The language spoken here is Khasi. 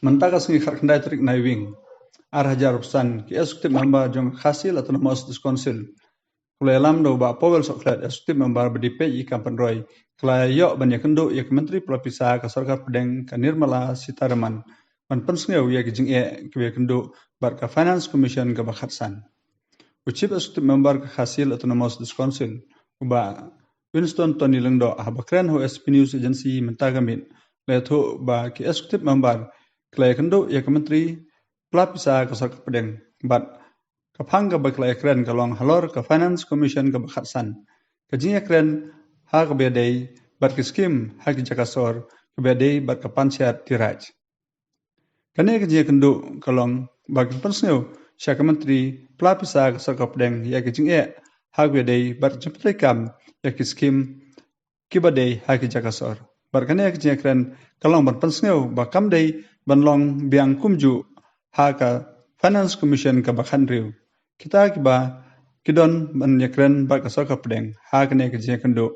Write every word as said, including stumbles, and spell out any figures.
Mynta ka sngi khatkhyndai tarik Naiwieng ar hajar arphew san, ki Executive Member jong ka Khasi Hills Autonomous District Council, ki la ïalam da u Bah Powell Sohkhlet, Executive Member ba dei peit ïa ki kam pynroi, ki la ïoh ban ïakynduh ïa ka Myntri Pla Pisa ka Sorkar Pdeng, ka Nirmala Sitharaman, ban pynsngew ïa ki jingeh kiba ïakynduh bad ka Finance Commission kaba khatsan. U Chief Executive Member ka Khasi Hills Autonomous District Council, u Bah Winston Tony Lyngdoh, haba kren ha u S B News Agency mynta ka miet, u la ïathuh ba ki Executive Member ki la ïakynduh ïa ka Myntri Pla Pisa ka Sorkar Pdeng, bad ka phang kaba ki la ïakren ka long halor ka Finance Commission kaba khatsan. Ka jingïakren ha kaba ïadei bad ki skim ha ki jaka sor, kaba ïadei bad ka Panchayati Raj. Kane ka jingïakynduh ka long ba kin pynsngew sha ka Myntri Pla Pisa ka Sorkar Pdeng ïa ki jingeh ha kaba ïadei bad ka jingpyntreikam ïa ki skim kiba dei ha ki jaka sor. Bad kane ka jingïakren ka long ban pynsngew ba kam dei ban long biang kumjuh ha ka Finance Commission kaba khathynriew. Kita kiba ki don ban ïakren bad ka Sorkar Pdeng ha kane ka jingïakynduh,